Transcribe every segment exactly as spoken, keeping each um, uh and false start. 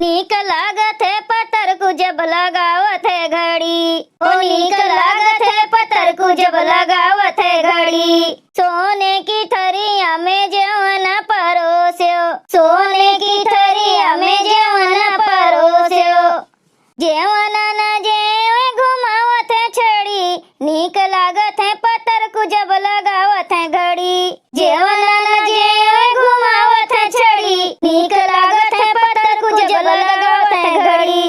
नीक लागत है पतरकू जब लगावत है घड़ी, ओ नीक लागत है पतरकू जब लगावत है घड़ी। सोने की थरिया में जेवन परोस्यो, सोने की थरिया में जेवन परोस्यो। जेवन न जेवे घुमावत है छड़ी, नीक लागत है पतरकू जब लगावत है घड़ी। जेवन न जेवे घुमावत है छड़ी, नीक लागत है पतरकू जब लगावत है घड़ी।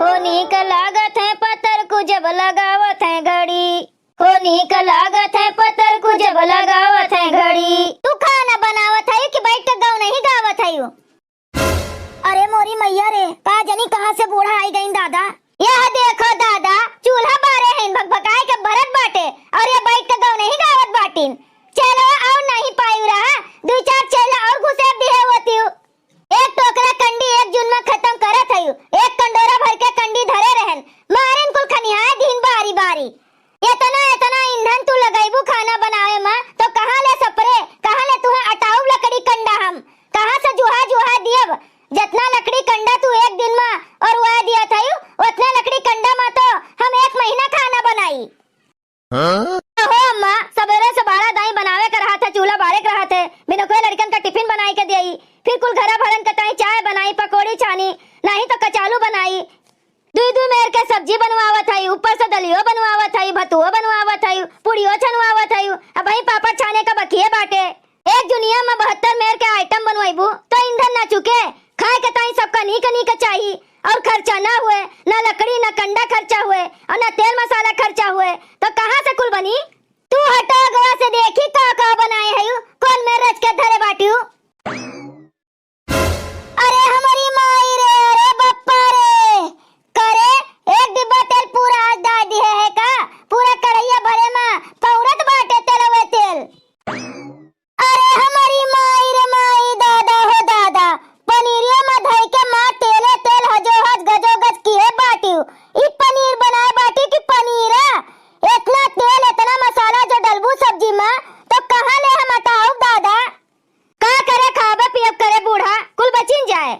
हो नीक लागत है पतरकू जब लगावत है घड़ी, हो नीक लागत है पतरकू जब लगावत है घड़ी। तू खाना बनावत है कि बैठ के गौनही गावत है? अरे मोरी मैया रे, का जनी कहाँ से बूढ़ा आई गईन दादा। यह देखो दादा, चूल्हा बारे हैं, भकभकाए के बरत बाटे, और ये बैठ के गौनही गावत बाटिन। चलो, और नहीं पायु रहा, दुइ चार चेला और घुसेर दिहे होतिउ। एक टोकरा कंडी एक जून में खतम करत हयु, एक कंडोरा भर के कंडी धरे रहन, मारेन कुल खनिहाए दिहिन बारी बारी। एतना, एतना ईंधन तू लगइबू खाना बनावे मा, तो कहाँ ले सपरे, कहाँ ले तुहें अटाउब लकड़ी कंडा हम, कहाँ से जुहा, जुहा दियब? जतना लकड़ी कंडा तू एक दिन मा ओरवाए दियत हयू, ओतना लकड़ी कंडा मा तो हम एक महीना खाना बनाई। हाँ? हो अम्मा, सबेरे से बाड़ा दाई बनावे के रहत है, चूल्हा बारे के रहत है, बिनोकवे लड़िकन का टिफिन बनाई के देई, फिर कुल घरा भरन के ताई चाय बनाई, पकौड़ी छानी, नाही तो कचालू बनाई। दुइ दुइ मेर के सब्जी बनवावत हई, ऊपर से दलियो बनवावत हई, भतुओ बनवावत हई, पुड़ियो छनवावत हई, अबहीं पापड़ छाने का बकिए बाटे। एक जुनिया में बहत्तर मेर के आइटम बनवाइबू, तो ईंधन ना चुके, खाए के ताई सबका नीक नीक चाही, और खर्चा ना हुए, ना लकड़ी, ना कंडा खर्चा हुए, और ना तेल मसाला खर्चा हुए, तो कहाँ से कुल बनी? तू हटो अगवा से, देखी का का बनाए हयू, कौन मेर रच के धरे बाटियू। अरे हमरी माई रे, अरे बप्पा रे, करे एक डिब्बा तेल पूरा आज डाल दिहे है का? पूरा कढ़ैया भरे मा पौरत बाटे तेलवे तेल। अरे हमरी माई रे माई, दादा हो दादा, पनीरिया मा धई के मा तेले तेल हजो हज गजो गज किहे बाटियू। ई पनीर बनाए बाटी कि पनीरा? एतना तेल, एतना मसाला जो डलबू सब्जी मा, तो कहाँ ले हम अटाउब दादा? का करे खाबे पियब करे बूढ़ा, कुल बचिन जाए।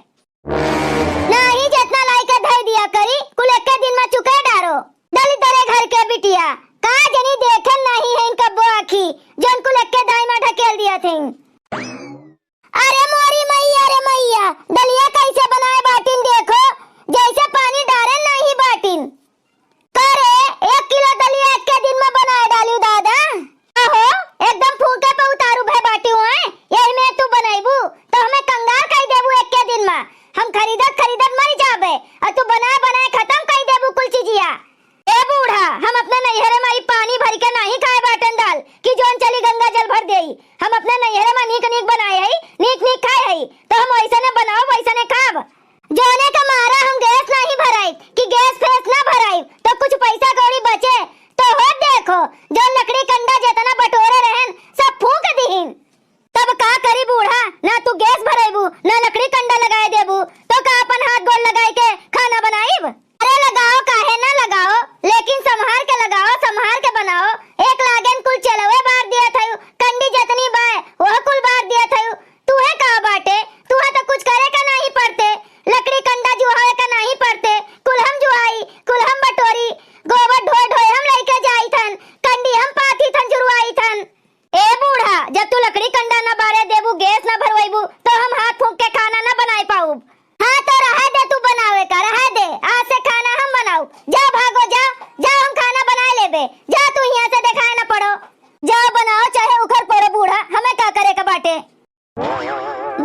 नाही जेतना लाई के धई दिया करी, कुल एक्के दिन मा चुके डारो। दलिदरे घर के बिटिया, का जनी देखे नाही है इनका बो आँखी, जौन कुल एक्के दाई मा ढकेल दिया थे। अरे मोरी मैया रे मैया, दलिया कैसे बनाए बाटिन देखो, जैसे पानी डारे नाही बाटिन। का रे, एक किलो दलिया एक्के दिन मा बनाए डालियू दादा? आहो, एकदम फूंके पे उतारू भय बाटियू हैं। यही में तू बनइबू, तो हमें कंगाल कई देबू एक्के दिन मा। हम खरीदत खरीदत मर जाबे, और तू बनाए बनाए खतम कई देबू कुल चीजिया। ए बूढ़ा, हम अपने नैहरे मा ई पानी भर के नाही खाए बाटन दाल, कि जौन चली गंगा जल भर देई। हम अपने नैहरे मा नीक नीक बनाए हई, नीक नीक खाए हई, तो हम वैसने बनाओ, वैसने खाब। जौने के मारा हम गैस नाही भराइब कि गैस फैस ना भराइब, तो कुछ पैसा कौड़ी बचे तो हो। देखो, जौन लकड़ी कंडा जेतना बटोरे रहन, सब फूंक दिहिन। तब का करी बूढ़ा, ना तू गैस भरइबू, ना लकड़ी कंडा लगाए देबू, तो का अपन हाथ गोड़ लगाए के खाना बनाइब? अरे लगाओ, काहे ना लगाओ, लेकिन संभार के लगाओ, संभार के बनाओ। एक लागेन कुल चेलवे बार दिया थयू, कंडी जतनी बाय, वह कुल बार दिया थयू। तुहे का बाटे, तुहे तो कुछ करे का नाही पड़ते, लकड़ी कंडा जुहावे का नाही पड़ते, कुल हम जुहाई, कुल हम बटोरी, गोबर ढोए ढोए हम लइके जाई थन, कंडी हम पाथी थन, जुरवाई थन। ए बूढ़ा, जब तू लकड़ी कंडा ना बारे देबू, गैस ना भरवइबू, तो हम हाथ फूंक के खाना ना बनाई पाउब। हाँ, तो रहे दे तू बनावे का, रहे दे। आज से खाना हम बनाउब। जा भागो, जा, जा हम खाना बनाए लेबे। जा तू हियाँ से देखाए ना पड़ो। जाओ बनाओ, चाहे उखड़ पड़ो बूढ़ा, हमें का करे के बाटे।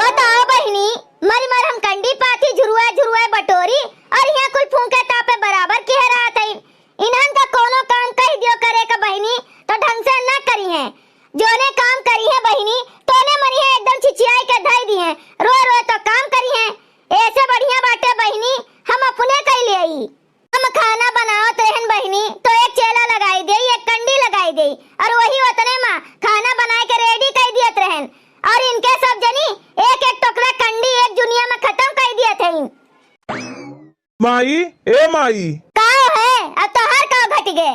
बताओ बहिनी, मरी मर हम कंडी पाथी झुरुआ झुरुआ बटोरी और हियाँ कुल फूंके तापे बराबर किहे रहत हई। इन्हन का कौनो काम कहि दियो करे का बहिनी, तो ढंग से ना करिहें। जौने काम करिहें बहिनी, तौने मरिहें एकदम चिचियाई के धई दिहें। रोए रोए तो काम करिहें। ऐसे बढ़िया बाटे बहिनी, हम अपने कइ लेई। हम खाना बनावत रहन बहिनी, तो एक चेला लगाई देई, एक कंडी लगाई देई, और वही ओतने मा खाना बनाए के रेडी कइ दियत रहन, और इनके सब जनी एक एक टोकरा कंडी एक जुनिया मा खतम कइ दियत हईन। माई, ए माई। का है? अब तोहार का घटि गे?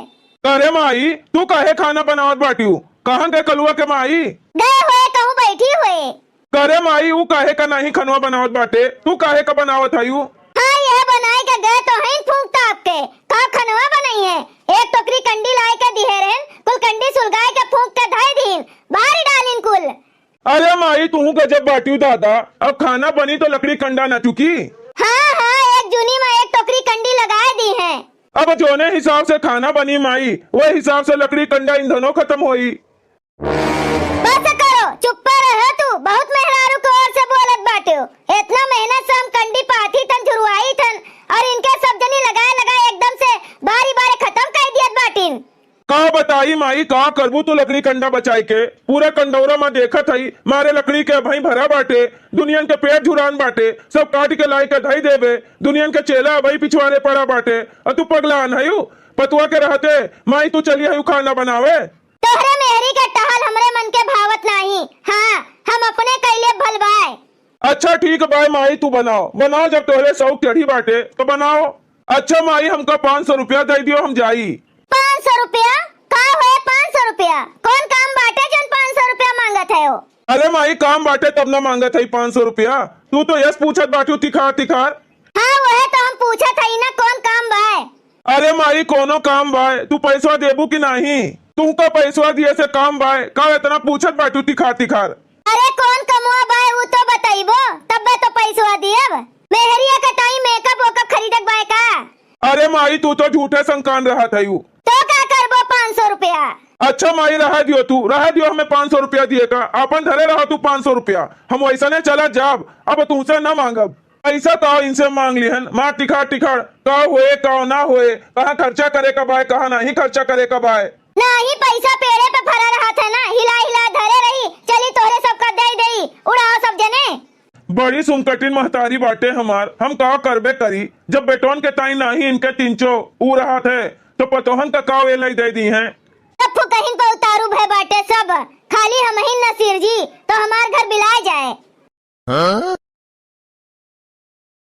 अरे माई, तू काहे खाना बनावत बाटियू? कहाँ गे कलुआ के माई? गए हुए कहूँ बैठी हुए। करे माई, ऊ काहे का नाहीं खनवा बनावत बाटे, तू काहे का बनावत हयू? हाँ, यह बनाए के गए तो हईन फूंक ताप के, का खनवा बनइहें? एक टोकरी कंडी लाए के दिहे रहेन, कुल कंडी सुलगाए के फूंक के धइ दीन, बाहर डालिन कुल। अरे माई, तुहू गजब बाटिउ दादा, अब खाना बनी तो लकड़ी कंडा ना चुकी। हाँ, हाँ, एक जूनी मा एक टोकरी कंडी लगाए दीहें। अब जौने हिसाब से खाना बनी माई, वह हिसाब से लकड़ी कंडा ईंधनो खतम होई। बस करो, चुप्पा रहो तू, बहुत मेहरारू के ओर से बोलत बाटिउ। एतना मेहनत से हम कंडी पाथी थन, झुरवाई थन, और इनके सब जनी लगाए लगाए एकदम से बारी बारी खतम कइ दियत बाटिन। का बताई माई, का करबू तू लकड़ी कंडा बचाइ के? पूरा कंडौरा मा देखत हई, मारे लकड़ी के अबहीं भरा बाटे, दुनियन के पेट झुरान बाटे, सब काटि के लाइ के धई देबे, दुनियन के चेला अबहीं पिछवारे पड़ा बाटे, अ तू पगलान हयू? पतुआ के रहते माई तू चली हयू खाना बनावे? तोहरे मेहरी के टहल हमरे मन के भावत नाही। हाँ, हम अपने कइले भल बाय। अच्छा ठीक बाय माई, तू बनाओ, बनाओ, जब तोहरे शौक चढ़ी बाटे तो बनाओ। अच्छा माई, हमका पाँच सौ रुपया दइ दियो, हम जाई। पाँच सौ रुपया? का होए पाँच सौ रुपया? कौन काम बाटे जौन पाँच सौ रुपया मांगत हयो? अरे माई, काम बाटे तब ना मांगत हई पाँच सौ रुपया, तू तो यस पूछत बाटिउ तिखार तिखार। हाँ, वह तो हम पूछत हई ना, कौन काम बाय? अरे माई, कौनो काम बाय, तू पैसवा देबू कि नाही? तुहका पैसवा दिए से काम बाय, का एतना पूछत बाटिउ तिखार तिखार? अरे कौन कमवा बाय, उ तो बतइबो, तब्बे तो पैसवा दियब। मेहरिया के ताई मेकअप वेकअप खरीदक बाय का? अरे माई, तू तो झूठे संकान रहत हयू। तो का करबो पाँच सौ रुपया? अच्छा माई, रहा दियो तू, रहा दियो, हमें पाँच सौ रुपया दिए का, आपन धरे रहा तू पाँच सौ रुपया, हम वैसने चला जाब, अब तुहसे न मांगब। पैसा तो इनसे मांग लिहन, मार तिखार तिखार, का होए, का ना होए, कहाँ खर्चा करे का बाय, कहाँ नाही खर्चा करे का बाय। नाही पैसा पेड़े पे फरा रहत है ना, हिला हिला धरे रही, चली तोहरे सबका दे देई, उड़ाओ सब जने। बड़ी सुनकटिन महतारी बाटे हमार, हम का करबे करी, जब बेटवन के ताई नाही इनके तिनचो ऊ रहत है, तो पतोहन का का वे लई दे दीहें। सब फुकहिन पे उतारू भय बाटे सब, खाली हमहिन न सिरजी, तो हमार घर बिलाय जाए। हाँ?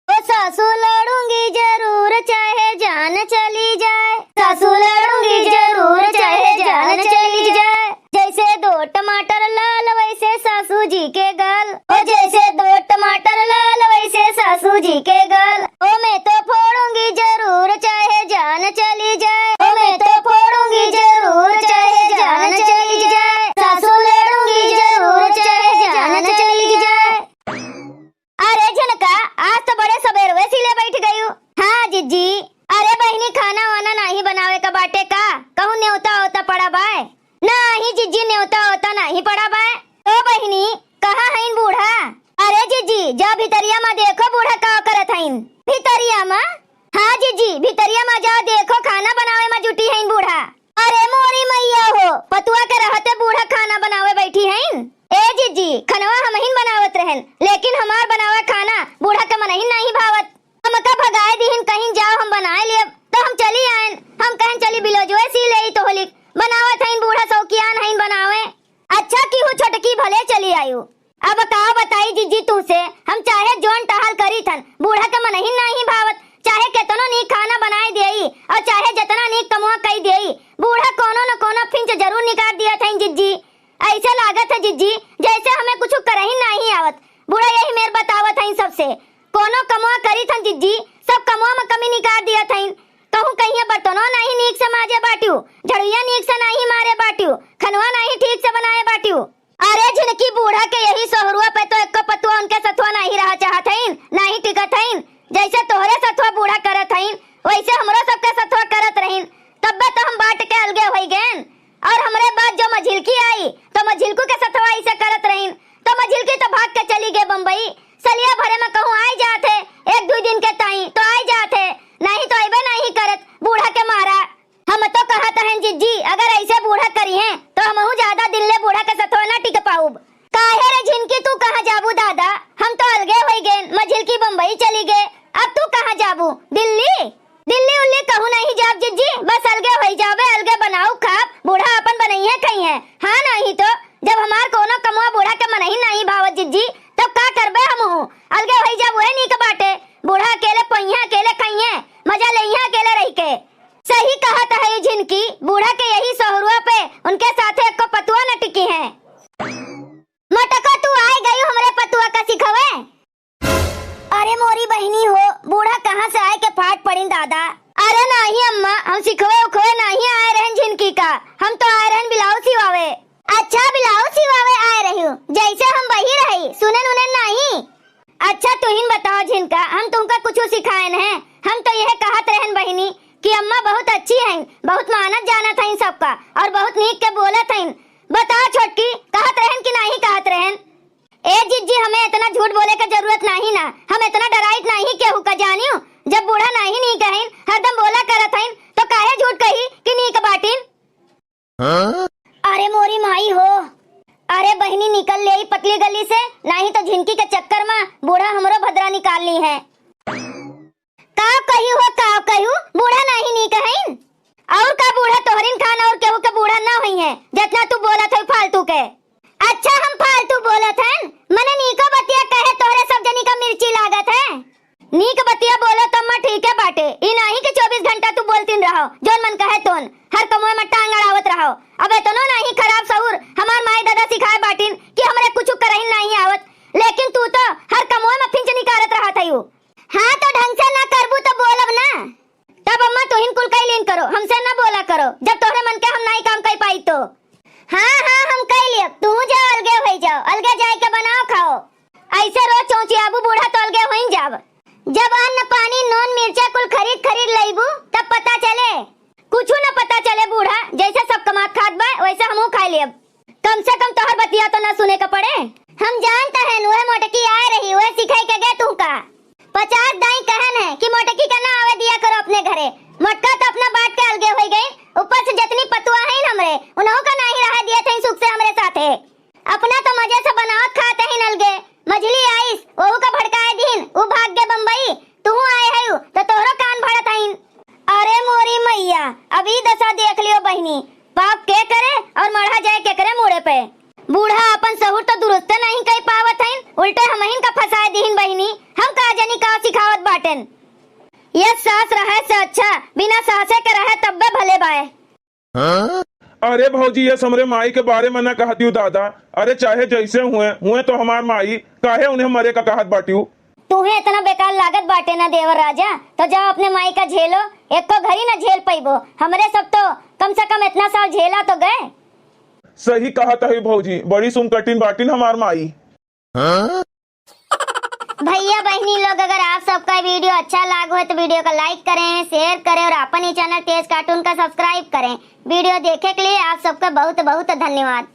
ओ सासू लड़ूंगी जरूर चाहे जान चली जाए, सासू लड़ूंगी जरूर चाहे जान चली जाए। जैसे दो टमाटर लाल वैसे सासू जी के गाल, ओ जैसे दो टमाटर लाल वैसे सासू जी के गाल। ओ मैं तो फोड़ूंगी जरूर चाहे जान चली जाए, ओ मैं तो फोड़ूंगी जरूर चाहे जान चली जाए, सासू लड़ूंगी जरूर चाहे जान चली जाए। अरे झिनका, आज तो बड़े सबेरवे सिले बैठ गयू। हाँ जिज्जी। अरे बहिनी, खाना वाना नाही बनावे का बाटे का? कहूँ नेवता ओता पड़ा बाय? नाही जिज्जी, नेवता ओता नाही पड़ा बाय। ओ बहिनी, कहाँ हईन बूढ़ा? अरे जिज्जी, जा भितरिया मा देखो बूढ़ा का करत हईन। भितरिया मा? हाँ जिज्जी, भितरिया मा जा देखो, खाना बनावे मा जुटी हईन बूढ़ा। अरे मोरी मैया हो, पतुआ के रहते बूढ़ा खाना बनावे बैठी हईन। ए जिज्जी, खनवा हमहिन बनावत रहन, लेकिन हमार बनावा खाना बूढ़ा के मनहिन नाही भावत। हमका भगाए दिहिन, कहिन जाओ हम बनाए लेब, तो हम चली आयन। हम कहन चली ब्लाउजवे सी लेई तो होलिक, बनावत हईन, बूढ़ा शौकियान हईन बनावे। अच्छा किहू छोटकी भले चली आयु। अब का बताई जिज्जी तुहसे, हम चाहे जौन टहल करी थन, बूढ़ा के मनहिन नाही भावत, चाहे केतनो नीक खाना बनाए देई और चाहे जेतना नीक कमवा कई देई, बूढ़ा कोनो न कोनो फिंच जरूर निकाल दियत हईन जिज्जी। ऐसे लागत है जिज्जी, जैसे हमें कुछ करहिन नाही आवत। बूढ़ा यही मेर बतावत हईन सबसे, कोनो कमवा करी थन जिज्जी, सब कमवा में कमी निकाल दियत हईन। कहूँ कहिए बर्तनो नाही नीक से माजे बाटियो, झड़ुइया नीक से नाही मारे बाटियो, खनवा नाही ठीक से बनाए बाटियो। अरे झिनकी, बूढ़ा के यही सहुरुआ पे तो एको पतुआ उनके सथुआ नाही रहा चाहत हईन, नाही टिकत हईन। जैसे तोहरे सथुआ बूढ़ा करत हईन, वैसे हमरो सबके सथुआ करत रहीन। तब्बे तो हम बाँट के अलगे होई गएन। और हमरे बाद जो मझिलकी आई, तो मझिलकू के सथुआ ऐसे करत रहीन, तो मझिलकी तो भाग के चली गए बम्बई। सलिया भरे में कहूँ आई जात है, एक दुई दिन के ताई तो आई जात है, नाही तो अइबे नाही करत बूढ़ा के मारा। हम तो कहत हन जिज्जी, अगर ऐसे बूढ़ा करिहें, तो हमहू ज्यादा दिन ले बूढ़ा के सथवा ना टिक पाउब। काहे रे झिनकी, तू कहाँ जाबू दादा? हम तो अलगे होई गएन, मझिलकी बम्बई चली गए, अब तू कहाँ जाबू? दिल्ली? दिल्ली उल्ली कहूँ नहीं जाब जिज्जी, बस अलगे होई जाबे, अलगे बनाउब खाब, बूढ़ा अपन बनइहें खइहें। हाँ नहीं तो, जब हमार कोनो कमवा बूढ़ा के मनही नहीं भावत जिज्जी, तब का करबे हमहू? अलगे होई जाब, उहे नीक बाटे। बूढ़ा अकेले पइहें, अकेले खइहें, मजा लेइहें अकेले रहि के। सही कहत है ई झिनकी, बूढ़ा के यही सहुरुआ पे उनके साथे एको पतुआ न टिकी है। मोटको, तू आए गयू हमरे मोरी बहिनी हो, बूढ़ा कहाँ से आए के फाट पड़िन दादा। अरे नाहीं अम्मा, हम सिखवे उखवे नाहीं आए रहन झिनकी का, हम तो आए रहन ब्लाउज सिवावे। अच्छा, ब्लाउज सिवावे आए रहियो, जैसे हम वही रही, सुनेन उनेन नाहीं। अच्छा, तुहिन बताओ झिनका, हम तुमका कुछु सिखाएन है? हम तो यह कहत रहन बहिनी कि अम्मा बहुत अच्छी हैं, बहुत मानत जानत हैं सबका और बहुत नीक के बोलत हैं। बताओ छोटकी, कहत रहन कि नाहीं कहत रहन? ए जिज्जी, हमें इतना झूठ बोले के जरूरत नाहीं ना, हम इतना डराइत नाहीं केहू का जानियो। जब बूढ़ा नाहीं नीक हईन, हरदम बोला करत हईन, तो काहे झूठ कही कि नीक बाटिन? हाँ? अरे मोरी माई हो, अरे बहिनी निकल लेई पतली गली से, नाहीं तो झिनकी के चक्कर मा बूढ़ा हमरो भद्रा निकाल ली है। का कही हो, का कहू, बूढ़ा नाहीं नीक हईन? और का बूढ़ा तोहरिन खान और केहू के बूढ़ा ना होइहैं, जितना तू बोलत है फालतू के। अच्छा, हम फालतू बोलत हन? मने नीको बतिया कहे तोहरे सब जनी का मिर्ची लागत है। नीक बतिया बोलो तब मा ठीके बाटे, ई नाहीं कि चौबीस घंटा तू बोलतिन रहो, जौन मन कहे तोन, हर कमवे मा टांग अड़ावत रहो। अब एतनो नाहीं खराब सहूर हमार माई दादा सिखाए बाटिन कि हमरे कुछु करहिन नाहीं आवत, लेकिन तू तो हर कमवे मा फिंच निकारत रहत हयू। हाँ, तो ढंग से ना करबू तो बोलब ना। तब अम्मा तुहिन कुल कई लीन करो, हमसे ना बोला करो, जब तोहरे मन के हम नाहीं काम कई पाई तो। हाँ, हाँ, हम कई लियब, तू जाओ, अलगे होई जाओ, अलगे जाए के बनाओ खाओ। ऐसे रोज चौंचियाबू बूढ़ा तो अलगे होई जाब। जब अन्न पानी नून मिर्चा कुल खरीद खरीद लईबू तब पता चले। कुछु न पता चले बूढ़ा, जैसे सब कमात खात बा वैसे हमहू खाई लेब। कम से कम तोहर बतिया तो ना सुने के पड़े। हम जानत हन, वह मोटकी आए रही, वह सिखाई के गए तू का। पचास दाई कहन है कि मोटकी का ना आवे दिया करो अपने घरे। मोटका तो अपना बांट के अलगे होई गई, ऊपर से जितनी पतुआ है हमरे, उन्हों का नाहीं रहा दिए थे सुख से हमरे साथे। अपना तो मजे से बनावत खात हईन अलगे, मझली आइस, ओहू का भड़काए दीन, उ भाग गए बम्बई, तुहू आए हयू, तो तोहरो कान भरत हईन। अरे मोरी मैया, अब ई दशा देख लियो बहिनी, पाप के करे और मढ़ा जाए केकरे मुड़े पे। बूढ़ा अपन सहूर तो दुरुस्ते नाहीं कई पावत हईन, उल्टे हमहिन का फंसाए दीन बहिनी, हम का जनी का सिखावत बाटेन। ये सास रहे से अच्छा, बिना सासे के रहे तब्बे भले बाए। अरे भौजी, ये हमरे माई के बारे में ना कहतियो दादा। अरे चाहे जैसे हुए, हुए तो हमार माई, काहे उन्हें मरे का कहत बाटियो? तुहे इतना बेकार लागत बाटे ना देवर राजा, तो जाओ अपने माई का झेलो, एको घड़ी ना झेल पइबो। हमरे सब तो कम से कम इतना साल झेला तो गए। सही कहत है भौजी, बड़ी सुनकटिन बाटिन हमार माई। भैया बहिनी लोग, अगर आप सबका वीडियो अच्छा लाग हो तो वीडियो का like करें, share करें और अपन ही channel तेज cartoon का subscribe करें। वीडियो देखे के लिए आप सबका बहुत बहुत धन्यवाद।